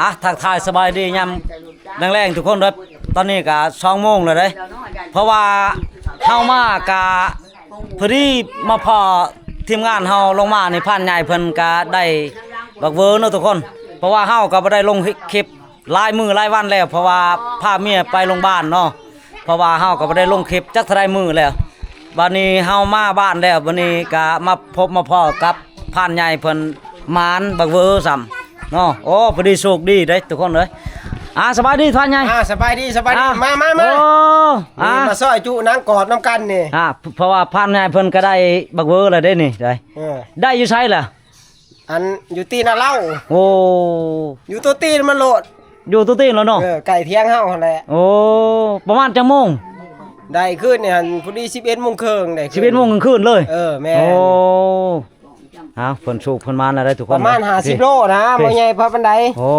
ອ່ະ ທັກທາຍສະບາຍດີຍາມແລງໆທຸກຄົນເດີ. ຕອນນີ້ກະສອງໂມງແລ້ວເດ້ ເພາະວ່າເຮົາມາກະພໍດີມາພໍ້ທີມງານເຮົາລົງມານີ້ ພານໃຫຍ່ເພິ່ນກະໄດ້ບັກເວີເນາະທຸກຄົນ. ເພາະວ່າເຮົາກະບໍ່ໄດ້ລົງຄລິບຫຼາຍມື້ຫຼາຍວັນແລ້ວ ເພາະວ່າພາເມຍໄປໂຮງບານເນາະ. ເພາະວ່າເຮົາກໍບໍ່ໄດ້ລົງຄລິບຈັກເທົ່າໃດມື້ແລ້ວ. ບັດນີ້ເຮົາມາບ້ານແລ້ວ ບັດນີ້ກໍມາພົບມາພໍ້ກັບພານໃຫຍ່ເພິ່ນ ໝານບັກເວີຊ້ຳເນາະ. ໂອ້ ພໍດີໂຊກດີເດ້ທຸກຄົນເອີຍ. ອ່າ ສະບາຍດີພານໃຫຍ່. ອ່າ ສະບາຍດີ ສະບາຍດີ. ອ່າ ມາ ມາ ມາ. ໂອ້ ອ່າ ມາຊ່ອຍຈຸໜັງກອບນຳກັນນີ້. ອ່າ ເພາະວ່າພານໃຫຍ່ເພິ່ນກໍໄດ້ບັກເວີແລ້ວເດ້ນີ້ ໄດ້ ເອີ ໄດ້ຢູ່ໃສລະ? ອັນຢູ່ຕີນນະເລົາ. ໂອ້ ຢູ່ຕົວຕີນມັນໂລດ. ຢູ່ຕົວຕີນແລ້ວເນາະ. ເອີ ໃກ້ຖຽງເຮົາຫັ້ນແຫຼະ. ໂອ້ ປະມານຈັກໂມງ? ໄດ້ຄືນນີ້ຫັ້ນ ພໍດີສິບເອັດໂມງເຄິ່ງ ໄດ້ຄືນ ສິບເອັດໂມງກາງຄືນເລີຍ. ເອີ ແມ່ນ. ໂອ້ ເອົາ ເພິ່ນໂຊກເພິ່ນໝານແລ້ວເດ້ທຸກຄົນ. ປະມານຫ້າສິບໂລນະ ບໍ່ໃຫຍ່ພໍປານໃດ. ໂອ້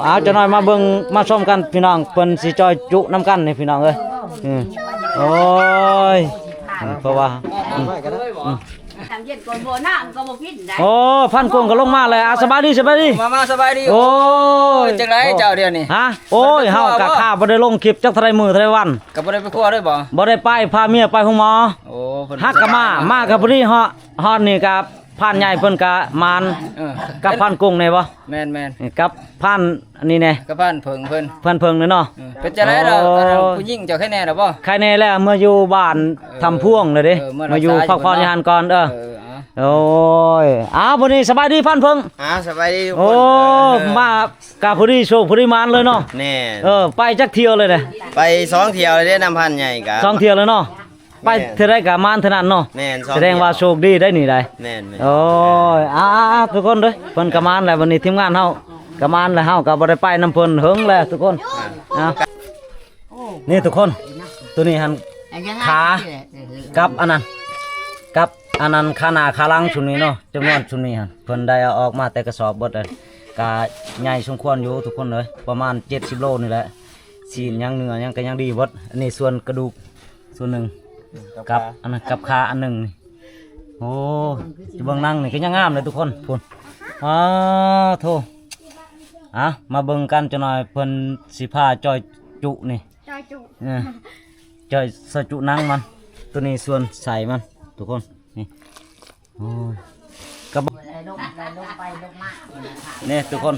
ເອົາ ຈັກໜ້ອຍມາເບິ່ງມາຊົມກັນພີ່ນ້ອງ ເພິ່ນຊິຈ່ອຍຈຸນຳກັນນີ້ພີ່ນ້ອງເອີຍ. ອື ໂອ້ຍ ເພາະວ່າ ອື ນ້ຳເຢັນກ່ອນບໍ່ ນ້ຳກໍບໍ່ກິນໄດ້. ໂອ້ ພານກຸ້ງກໍລົງມາແລ້ວ. ອ່າ ສະບາຍດີ ສະບາຍດີ. ມາ ມາ ສະບາຍດີ. ໂອ້ຍ ໂອ້ຍ ຈັ່ງໃດເຈົ້າດຽວນີ້? ຮະ? ໂອ້ຍ ເຮົາກໍຂ້າບໍ່ໄດ້ລົງຄລິບຈັກເທົ່າໃດມື້ເທົ່າໃດວັນ ກໍບໍ່ໄດ້ໄປຄົວເລີຍບໍ່? ບໍ່ໄດ້ໄປ ພາເມຍໄປໂຮງໝໍ. ໂອ້ ເພິ່ນ ຫາກະມາ ມາກໍພໍດີເນາະ. ຮອດນີ້ກໍພານໃຫຍ່ເພິ່ນກໍໝານ ເອີ ກັບພານກຸ້ງນີ້ບໍ່? ແມ່ນໆ ກັບພານອັນນີ້ແດ່ ກັບພານເຜິ້ງເພິ່ນ ພານເຜິ້ງນີ້ເນາະ. ເອີ ເປັນຈັ່ງໃດລະ? ໂອ້ ຜູ້ຍິງເຈົ້າໄຄແນ່ລະບໍ່? ໄຄແນ່ແລ້ວ ເມືອຢູ່ບ້ານ ເອີ ທຳພວງແລ້ວເດ້ ເອີ ເມືອຢູ່ພັກຜ່ອນຢູ່ຫັ້ນກ່ອນ. ເອີ ເອີ ເອີ ໂອ້ຍ ອ້າວ ບັດນີ້ສະບາຍດີພານເຜິ້ງ. ອ່າ ສະບາຍດີທຸກຄົນ. ໂອ້ ເອີ ມາກະພໍດີໂຊກພໍດີໝານເລີຍເນາະ. ແມ່ນ. ເອີ ໄປຈັກທ່ຽວແລ້ວເດ້? ໄປສອງທ່ຽວແລ້ວເດ້ ນຳພານໃຫຍ່ກະ ສອງທ່ຽວແລ້ວເນາະ. ໄປເທື່ອໃດກະໝານເທື່ອນັ້ນເນາະ. ແມ່ນ ສະແດງວ່າໂຊກດີໄດ໋ນີ້ໄດ໋. ແມ່ນໆ ໂອ້ຍ ອ່າໆ ທຸກຄົນເດີ ເພິ່ນກະໝານແລ້ວ ບັດນີ້ທີມງານເຮົາກະໝານແລ້ວ ເຮົາກະບໍ່ໄດ້ໄປນຳເພິ່ນເຫິງແລ້ວທຸກຄົນ. ອ່າ ນີ້ທຸກຄົນ ໂຕນີ້ຫັ້ນ ຂາກັບອັນນັ້ນ ກັບອັນນັ້ນ ຂາໜ້າຂາຫຼັງຊຸມນີ້ເນາະ ຈຳນວນຊຸມນີ້ຫັ້ນ ເພິ່ນໄດ້ເອົາອອກມາແຕ່ກະສອບເບິດ ກະໃຫຍ່ສົມຄວນຢູ່ທຸກຄົນເອີຍ ປະມານເຈັດສິບໂລນີ້ແຫຼະ. ຊີ້ນຫຍັງເນື້ອຫຍັງກະຍັງດີເບິດ ອັນນີ້ສ່ວນກະດູກ ສ່ວນໜຶ່ງ ກັບອັນນັ້ນ ກັບຂາອັນໜຶ່ງນີ້. ໂອ້ ເບິ່ງໜັງນີ້ກະຍັງງາມເລີຍທຸກຄົນ ພຸ້ນ. ອ້າໂທ້ ອ່ະ ມາເບິ່ງກັນຈັກໜ່ອຍ ເພິ່ນຊິພາຈ່ອຍຈຸນີ້ ຈ່ອຍຈຸ ເອີ ຈ່ອຍ ຊອຍຈຸໜັງມັນ. ໂຕນີ້ສ່ວນໄສ້ມັນທຸກຄົນ ນີ້. ໂອ້ຍ ກະ ນີ້ທຸກຄົນ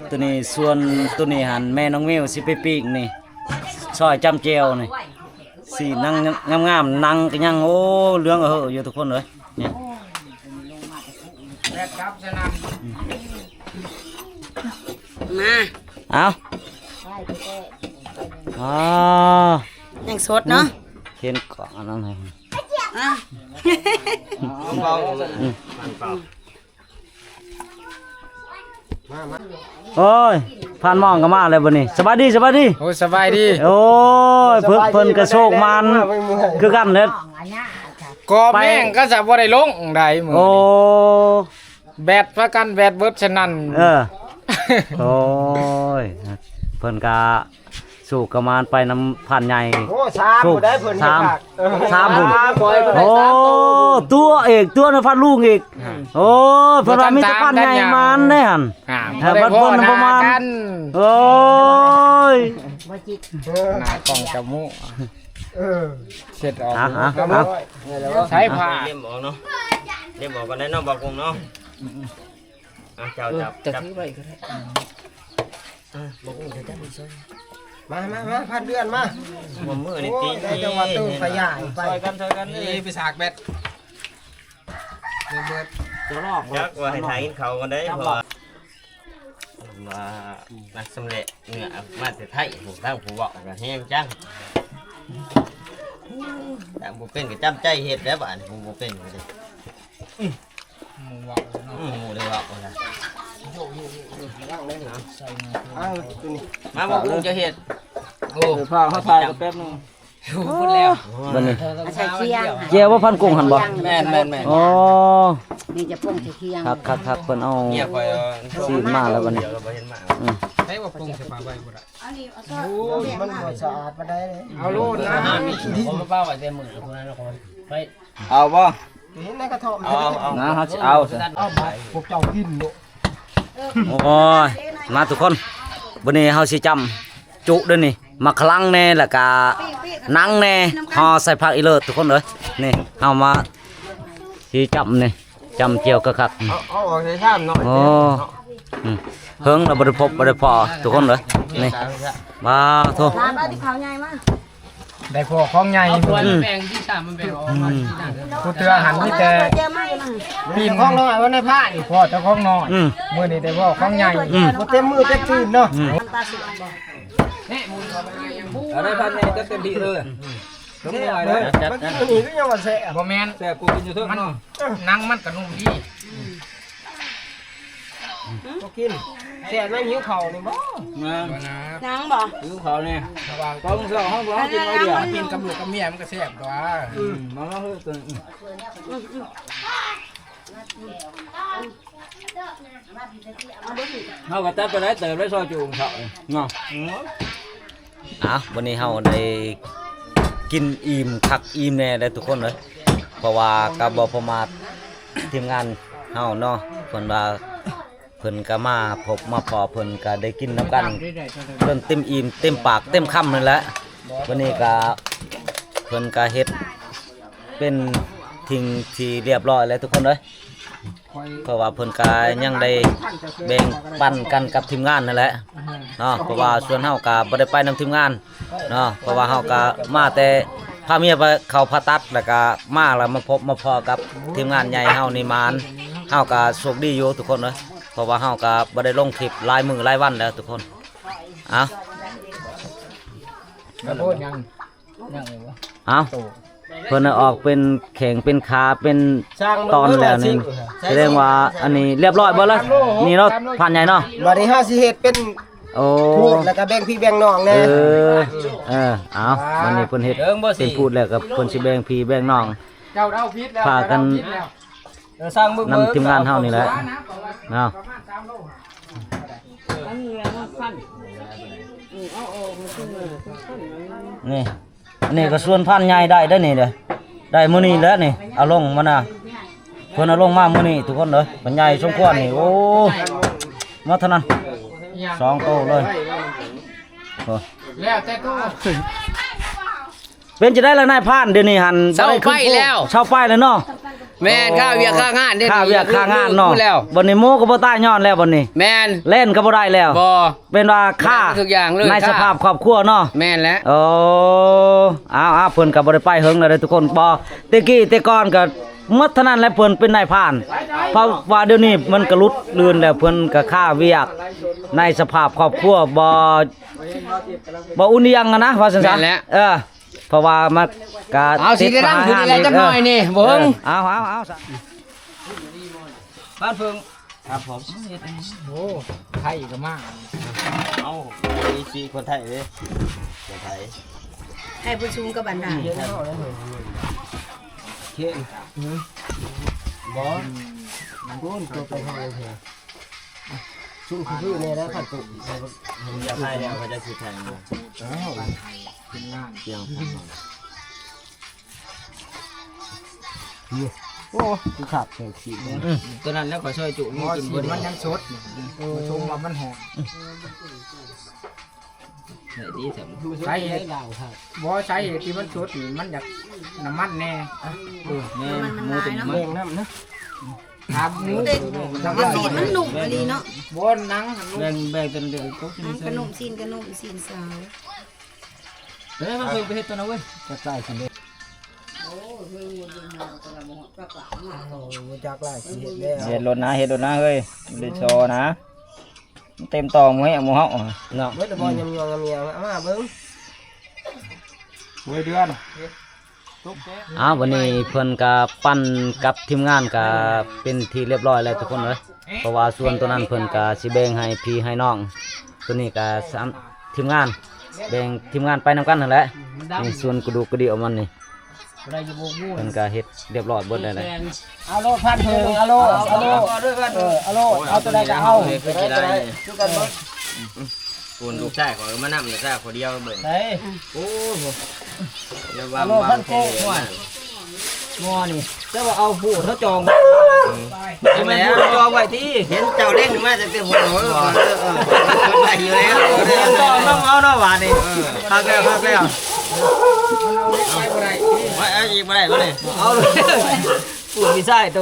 ໂຕນີ້ສ່ວນ ໂຕນີ້ຫັ້ນແມ່ນ້ອງມິວຊິໄປປີ້ງນີ້ ຊອຍຈ້ຳແຈ່ວນີ້ ຊີ້ນໜັງງາມໆ ໜັງກະຍັງ ໂອ້ ເຫຼືອງອະເຫີຢູ່ທຸກຄົນເອີຍ ນີ້. ມາ ເອົາ ອໍ ຍັງສົດເນາະ ເຫັນກອງອັນນັ້ນໃຫ້ ອ່ະ ໂອ້ຍ ພານໝອງກໍມາແລ້ວບັດນີ້ ສະບາຍດີ ສະບາຍດີ. ໂອ້ຍ ສະບາຍດີ. ໂອ້ຍ ເພິ່ນ ເພິ່ນກໍໂຊກໝານຄືກັນເດ້ ກໍແມ່ງກໍຈະບໍ່ໄດ້ລົງໄດ໋ມື້ ໂອ້ ນີ້ ແບດພາກັນແບດເບິດສະນັ້ນ ເອີ ໂອ້ຍ ເພິ່ນກະ ໂຊກກະໝານໄປນຳພານໃຫຍ່ ໂອ້ ສາມ ໂຊກ ຜູ້ໃດເພິ່ນ ສາມ ເຮັດຄັກ ເອີ ສາມຜູ້ ໂອ້ ຕົວເອກ ຕົວນະພັດລຸງອີກ ອ່າ ໂອ້ ເພິ່ນວ່າມີແຕ່ພານໃຫຍ່ໝານເດ້ຫັ້ນ ອ່າ ເອີ ບັດເພິ່ນບໍ່ໝານ ໂອ້ຍ ບໍ່ຈິດ ເອີ ໜ້າກ້ອງຈະມຸ ເອີ ເຊັດອອກ ອ່າ ອ່າ ໃຊ້ຜ້າ ເລັມອອກເນາະ ເລັມອອກກ່ອນໄດ້ເນາະ ບໍ່ກຸ້ງເນາະ. ອ່ະ ເຈົ້າ ເອີ ຈັບ ຈັບ ຖືໄວ້ກໍໄດ້ ອ່ະ ບໍ່ກຸ້ງຈະຈັບມັນຊ່ອຍ ມາ ມາ ມາ ພັນເດືອນມາ ຫົວມືນີ້ຕິ ໂອ້ຍ ໄດ້ແຕ່ວ່າຕື່ມຂະຫຍາຍໄປ ຊ່ອຍກັນ ຊ່ອຍກັນ ນີ້ ນີ້ໄປສາກແບັດ ເບິດ ເຈົ້າລອກ ຈັກວ່າໃຫ້ຖ່າຍກິນເຂົ້າກ່ອນໄດ໋ ເພາະວ່າ ວ່ານັກຊຳແຫຼະເນື້ອມາແຕ່ໄທ ຜູ້ທາງຜູ້ເວົ້າກໍແຮງຈັງ ທາງຜູ້ເປັນກໍຈຳໃຈເຮັດແລ້ວ ບາດນີ້ຜູ້ບໍ່ເປັນກໍໄດ້ ໝູ່ເວົ້າເນາະ ອືມ ໝູ່ໄດ້ເວົ້ານະ ເອົາໂຕນີ້ ມາບໍ່ກຸ້ງຈະເຮັດ ໂອ້ ເອີ ພາເຮົາຖ່າຍກັນແປັບໜຶ່ງ ພຸ້ນແລ້ວ ບັດນີ້ ໃສ່ຄຽງ ແຈ່ວບໍ່ ພັນກຸ້ງຫັ້ນບໍ່ ແມ່ນໆໆ ອໍ ນີ້ຈະປຸງໃສ່ຄຽງ ຄັກໆໆ ເພິ່ນເອົາຊີ້ນມາແລ້ວບັດນີ້ ອືມ ໃຊ້ວ່າປຸງໃສ່ປາໄວ້ບໍ່ໄດ້ ໂອ້ຍ ມັນບໍ່ສະອາດປານໃດເດ້ ເອົາໂລດນະ ເອົາບໍ່? ເຫັນໃນກະທ້ອມ ເອົາ ເອົາ ເອົາ ນະ ເຮົາຊິເອົາ ເອົາບາດພວກເຈົ້າກິນໂລດ ໂອ້ຍ ມາທຸກຄົນ ບັດນີ້ເຮົາຊິຈ້ຳຈຸເດ້ນີ້ ໝາກຂະລັງແດ່ ແລ້ວກະໜັງແດ່ ຫໍ່ໃສ່ຜັກອີເລີດທຸກຄົນເອີຍ. ນີ້ເຮົາມາຊິຈ້ຳນີ້ ຈ້ຳຈຽວຄັກໆ. ເອົາ ເອົາອອກໃສ່ຊາມໜ້ອຍ. ໂອ້ ອືມ ເຫິງແລ້ວບໍ່ໄດ້ພົບບໍ່ໄດ້ພໍ້ທຸກຄົນເອີຍ. ນີ້ ວ້າໂທ້ ຫຼານເອົາທີ່ເຂົາໃຫຍ່ມາ. ໄດ້ພໍ້ຂອງໃຫຍ່ ເອົາຖ້ວຍມາແບ່ງທີ່ສາມ ມາແບ່ງອອກມາທີ່ນັ້ນ. ຜູ້ເທື່ອຫັ້ນມີແຕ່ປີ້ນຂອງນ້ອຍ ວ່າໃນພ້ານີ້ພໍ້ແຕ່ຂອງນ້ອຍ. ອືມ ມື້ນີ້ໄດ້ພໍ້ຂອງໃຫຍ່. ອືມ ບໍ່ເຕັມມື້ເຕັມຕີນເນາະ. ອືມ ເອົາໄດ້ພັນໃຫຍ່ຈັດເຕັມທີ່ເລີຍ. ຂອງນ້ອຍເດ້ ມັນກິນມື້ນີ້ຄືຍັງວ່າແຊບ. ບໍ່ແມ່ນ ແຊບກວ່າກິນຢູ່ເທິງເນາະ. ໜັງມັນກະນຸ່ມດີ. ບໍ່ກິນ ແຊບນຳຫິວເຂົ້ານີ້ບໍ່? ແມ່ນ ໜັງບໍ່? ຫິວເຂົ້ານີ້ ເພາະວ່າຕອນເຊົ້າເຮົາບໍ່ກິນໜ້ອຍດຽວ ກິນກັບລູກກັບເມຍມັນກະແຊບຕົວະ. ອືມ ມາ ມາເຮີ້ຍ ເຮົາກະຈັດໄປຫຼາຍເຕີບໄດ້ ຊອຍຈຸເຂົ້າເນາະ. ເອົາ ວັນນີ້ເຮົາໄດ້ກິນອີ່ມຄັກອີ່ມແນ່ເດ້ທຸກຄົນເອີຍ ເພາະວ່າກະບໍ່ປະໝາດທີມງານເຮົາເນາະ. ເພິ່ນວ່າເພິ່ນກະມາພົບມາພໍ້ ເພິ່ນກະໄດ້ກິນນຳກັນ ຈົນເຕັມອີ່ມເຕັມປາກເຕັມຄຳນັ້ນແຫຼະ. ວັນນີ້ກະເພິ່ນກະເຮັດເປັນສິ່ງທີ່ລຽບລ້ອຍແລ້ວທຸກຄົນເອີຍ. ເພາະວ່າເພິ່ນກະຍັງໄດ້ແບ່ງປັນກັນກັບທີມງານນັ້ນແຫຼະເນາະ ເພາະວ່າສ່ວນເຮົາກະບໍ່ໄດ້ໄປນຳທີມງານເນາະ ເພາະວ່າເຮົາກະມາແຕ່ພາເມຍໄປເຂົ້າຜ່າຕັດ ແລ້ວກະມາແລ້ວມາພົບມາພໍ້ກັບທີມງານໃຫຍ່ເຮົານີ້ ມາເຮົາກະໂຊກດີຢູ່ທຸກຄົນເອີຍ ເພາະວ່າເຮົາກະບໍ່ໄດ້ລົງຄລິບຫຼາຍມື້ຫຼາຍວັນແລ້ວທຸກຄົນ. ເອົາ ກະໂພດຫຍັງ ຍັງອີກບໍ່? ເອົ້າ ເພິ່ນເອົາອອກເປັນແຂ້ງເປັນຂາເປັນຕອນແລ້ວນີ້ ສະແດງວ່າອັນນີ້ລຽບລ້ອຍເບິດລະ ນີ້ເນາະ ຜ່ານໃຫຍ່ເນາະ. ບັດນີ້ເຮົາຊິເຮັດເປັນ ໂອ້ ພູດ ແລ້ວກະແບ່ງພີ່ແບ່ງນ້ອງແດ່. ເອີ ເອີ ເອົາ ບັດນີ້ເພິ່ນເຮັດເປັນພູດແລ້ວກະເພິ່ນຊິແບ່ງພີ່ແບ່ງນ້ອງ ເຈົ້າເອົາຜິດແລ້ວ ພາກັນ ເອີ ຊ່າງເບິ່ງ ນຳທີມງານເຮົານີ້ແຫຼະເນາະ. ນີ້ ອັນນີ້ກະສ່ວນພານໃຫຍ່ໄດ້ເດ້ນີ້ເດ້ ໄດ້ມື້ນີ້ແຫຼະນີ້ ເອົາລົງມານະ ເພິ່ນເອົາລົງມາມື້ນີ້ທຸກຄົນເອີຍ. ພານໃຫຍ່ສົມຄວນນີ້ ໂອ້ ໝົດເທົ່ານັ້ນ ສອງໂຕເລີຍ. ໂອ້ ແລ້ວແຕ່ໂຕ. ເປັນຈັ່ງໃດລະນາຍພານ ດຽວນີ້ຫັ້ນ ເຊົາໄປແລ້ວ ເຊົາໄປແລ້ວເນາະ. ແມ່ນ ຄ່າວຽກຄ່າງານເດ້ ຄ່າວຽກຄ່າງານເນາະ. ບັດນີ້ໝູກະບໍ່ຕາຍຍ້ອນແລ້ວບັດນີ້. ແມ່ນ ແລ່ນກະບໍ່ໄດ້ແລ້ວ ບໍ່ ເປັນວ່າຄ່າທຸກຢ່າງເລີຍ ໃນສະພາບຄອບຄົວເນາະ. ແມ່ນແຫຼະ. ໂອ້ ເອົາໆ ເພິ່ນກະບໍ່ໄດ້ໄປເຫິງແລ້ວເດ້ທຸກຄົນ. ບໍ່ ແຕ່ກີ້ແຕ່ກ່ອນກະໝົດເທົ່ານັ້ນແຫຼະ ເພິ່ນເປັນນາຍພານ ເພາະວ່າດຽວນີ້ມັນກະຫຼຸດລື່ນແລ້ວ ເພິ່ນກະຄ່າວຽກໃນສະພາບຄອບຄົວ ບໍ່ ບໍ່ອຸ່ນອີ່ຫຍັງຫັ້ນນະ ວ່າຊັ້ນຊະ. ແມ່ນແຫຼະ ເອີ ເພາະວ່າມັນກະ ເອົາ ຊິໄດ້ນຳຜູ້ນີ້ແຫຼະຈັກໜ້ອຍນີ້ ເອີ ບໍ່ເຫິງ. ເອີ ເອົາ ເອົາ ເອົາ ບ້ານເພິ່ງ ຄັບຜົມ. ໂອ້ ໄທກະມາ ເອົາ ມີສີ່ຄົນໄທເດ້ ຄົນໄທ ໄທຜູ້ສູງກະບັນດາ ເຄນ ບໍ່ ມັນໂດນຕົວໄປທາງເທື່ອ. ຊຸມຄືໆແນ່ແຫຼະ ຄັນຕຸ ຢ່າຖ່າຍແລ້ວ ເຂົາຈະຊິຖ່າຍ. ເອົາ ເປັນງານ ສຽງ ໂອ້ ຄືຄັກແທ້ຊິ. ອືມ ຕົວນັ້ນແຫຼະ ຂ້ອຍຊອຍຈຸ ມີກິນບໍ່ດີ ມັນຍັງສົດ ອືມ ມາຊົມວ່າມັນຫອມ. ໄດ້ດີແທ້ ສາເຫດ ບໍ່ ສາເຫດທີ່ມັນສົດນີ້ ມັນຢາກນ້ຳມັນແນ່. ເອີ ແມ່ນ ໝູເຕັມນ້ຳມັນ ແບ່ງນຳນະ. ຄັບໝູ ແຕ່ ແຕ່ຊີ້ນມັນນຸ່ມອີ່ຫຼີເນາະ. ບໍ່ ໜັງ ແບ່ງ ແບ່ງເຕັມເດີ ໜັງກະນຸ່ມ ຊີ້ນກະນຸ່ມ ຊີ້ນສາວ. ເອີ ມາເບິ່ງໄປເຮັດຕົວນັ້ນເວີຍ ຈັກຫຼາຍຊິເຮັດ ໂອ້ ຮູ້ຈັກຫຼາຍຊິເຮັດແລ້ວ. ເຮັດໂລດນະ ເຮັດໂລດນະເຮີ້ຍ ບໍ່ໄດ້ຊໍນະ ເຕັມຕອງໝູເຮົາ ໝູເຮົາເນາະ. ເບິດແລ້ວບໍ່ ອືມ ຍຳໆ ເອົາມາເບິ່ງ ໂອ້ຍ ເດືອນ ເອົາ ວັນນີ້ເພິ່ນກະປັ່ນກັບທີມງານກະເປັນທີ່ລຽບລ້ອຍແລ້ວທຸກຄົນເອີຍ ເພາະວ່າສ່ວນໂຕນັ້ນເພິ່ນກະຊິແບ່ງໃຫ້ພີ່ໃຫ້ນ້ອງ ໂຕນີ້ກະສາມ ທີມງານ ແບ່ງທີມງານໄປນຳກັນຫັ້ນແຫຼະ. ນີ້ສ່ວນກະດູກກະດິກອອກມານີ້ ເພິ່ນກະເຮັດລຽບລ້ອຍເບິດແລ້ວແຫຼະ. ເອົາໂລດ ພັນເພິງ ເອົາໂລດ ເອົາໂລດ ເອີ ເອົາໂລດ ເອົາໂຕໃດກະເອົາ ຄືຊິໄດ້ ຄືກັນເບິດ. ປູນລູກຊາຍຂ້ອຍມານຳແລ້ວຊາ ຄົນດຽວເບິ່ງ ໃສ ໂອ້ໂຫ ຢ່າວ່າ ເອົາໂລດ ພັນໂກກ ໝໍນີ້ ແຕ່ວ່າເອົາໂພດ ເຮົາຈອງ ບໍ່ແມ່ນຜູ້ຈອງໄວ້ຕິ ເຫັນເຈົ້າເລັງມາຕັ້ງແຕ່ຫົວໂຕ ເອີ ເອີ ເອີ ໄດ້ຢູ່ແລ້ວ ເອົາເນາະ ເອົາເນາະ ບາດນີ້ ເອີ ຄັກແລ້ວ ຄັກແລ້ວ ເອົາອີກບໍ່ໄດ້ບໍ່ນີ້ ເອົາເລີຍ ຜູ້ມີຊາຍໂຕ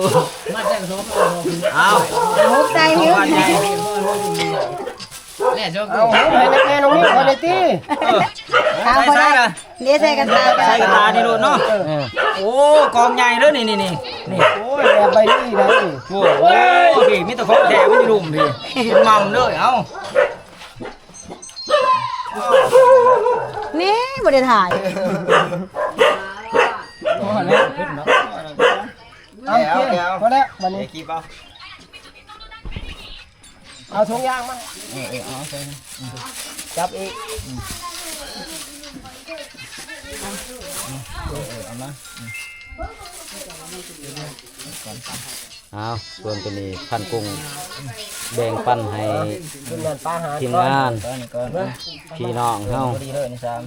ເອົາ ເອົາໃສ່ຢູ່ ແລ້ວ ເອົາໃຫ້ແມ່ນ້ອງນີ້ເຂົາໄດ້ຕິ ເອີ ເອົາ ໃສ່ ໃສ່ລະ ນີ້ໃສ່ກະຕາ ໃສ່ກະຕານີ້ໂລດເນາະ ເອີ ໂອ້ ກອງໃຫຍ່ເດີນີ້ ນີ້ ນີ້ ນີ້ ໂອ້ຍ ແບບໃບນີ້ນະນີ້ ໂອ້ ໂອ້ ພີ່ ມີແຕ່ຂອງແທ້ມັນຢູ່ລຸ່ມພີ່ ເປັນໝ່ຳເລີຍ ເອົ້າ ນີ້ບໍ່ໄດ້ຖ່າຍ ເອົາ ໂອເຄ ພໍແລ້ວ ບັດນີ້ ເອົາຖົງຢາງມາ ເອີ ເອີ ເອົາໃສ່ ອືມ ຈັບອີກ ອືມ ເອີ ເອີ ເອົາມາ ອືມ ເອົາ ສ່ວນໂຕນີ້ພັນກຸ້ງແບ່ງປັນໃຫ້ທີມງານ ພີ່ນ້ອງເຮົາ ພໍດີເລີຍ ນີ້ສາມ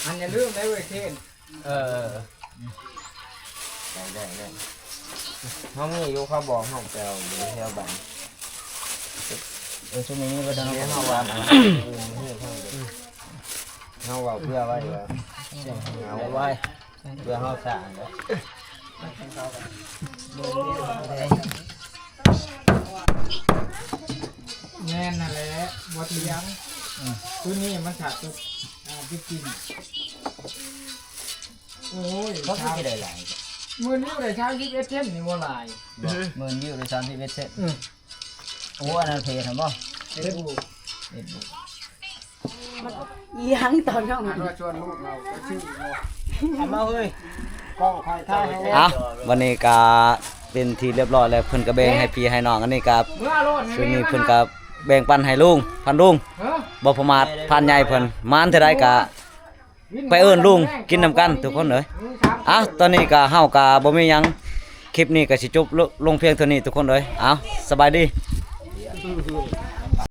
ອັນຢ່າລືມໄດ້ເວີຍເຄນ ເອີ ໄດ້ ໄດ້ ໄດ້ ເຮົາມີຢູ່ ເຂົາບອກເຮົາໄປເອົາຢູ່ແຖວບ້ານ ເອີ ຊຸມນີ້ມີບໍ່ທັນ ເຮົາວ່າ ເຮົາເວົ້າເພື່ອໄວ້ວ່າ ເອົາໄວ້ ເພື່ອເຮົາສ້າງ ແມ່ນຫັ້ນແຫຼະ ບໍ່ຕຽງ ອືມ ຄືນີ້ມັນຖ້າຕົກ ອ່າ ບິດກິນ ໂອ້ຍ ບໍ່ຄືຊິໄດ້ຫຼາຍ ໝື່ນວິວໄດ້ສາມສິບເອັດເຊັນນີ້ບໍ່ຫຼາຍ ບໍ່ ໝື່ນວິວໄດ້ສາມສິບເອັດເຊັນ ອືມ ໂອ້ ອັນນັ້ນເພຈຫັ້ນບໍ່ ເຟສບຸກ ເຟສບຸກ ອີຫຍັງຕອນນັ້ນ ວ່າຊວນລູກເຮົາໄປຊື້ບໍ່ ເອົາມາເຮີ້ຍ ກ້ອງຂ້ອຍຖ່າຍໃຫ້ ເອົາ ວັນນີ້ກະເປັນທີ່ຮຽບຮ້ອຍແລ້ວ ເພິ່ນກະແບ່ງໃຫ້ພີ່ໃຫ້ນ້ອງ ອັນນີ້ກະ ເມືອໂລດ ຊຸມນີ້ເພິ່ນກະແບ່ງປັນໃຫ້ລຸງ ພັນລຸງ ເອີ ບໍ່ປະໝາດ ພານໃຫຍ່ເພິ່ນ ໝານເທື່ອໃດກະ ໄປເອີ້ນລຸງກິນນຳກັນທຸກຄົນເອີຍ ເອົ້າ ຕອນນີ້ກະເຮົາກະບໍ່ມີຫຍັງ ຄລິບນີ້ກະຊິຈົບລົງພຽງເທົ່ານີ້ທຸກຄົນເອີຍ ເອົ້າ ສະບາຍດີ.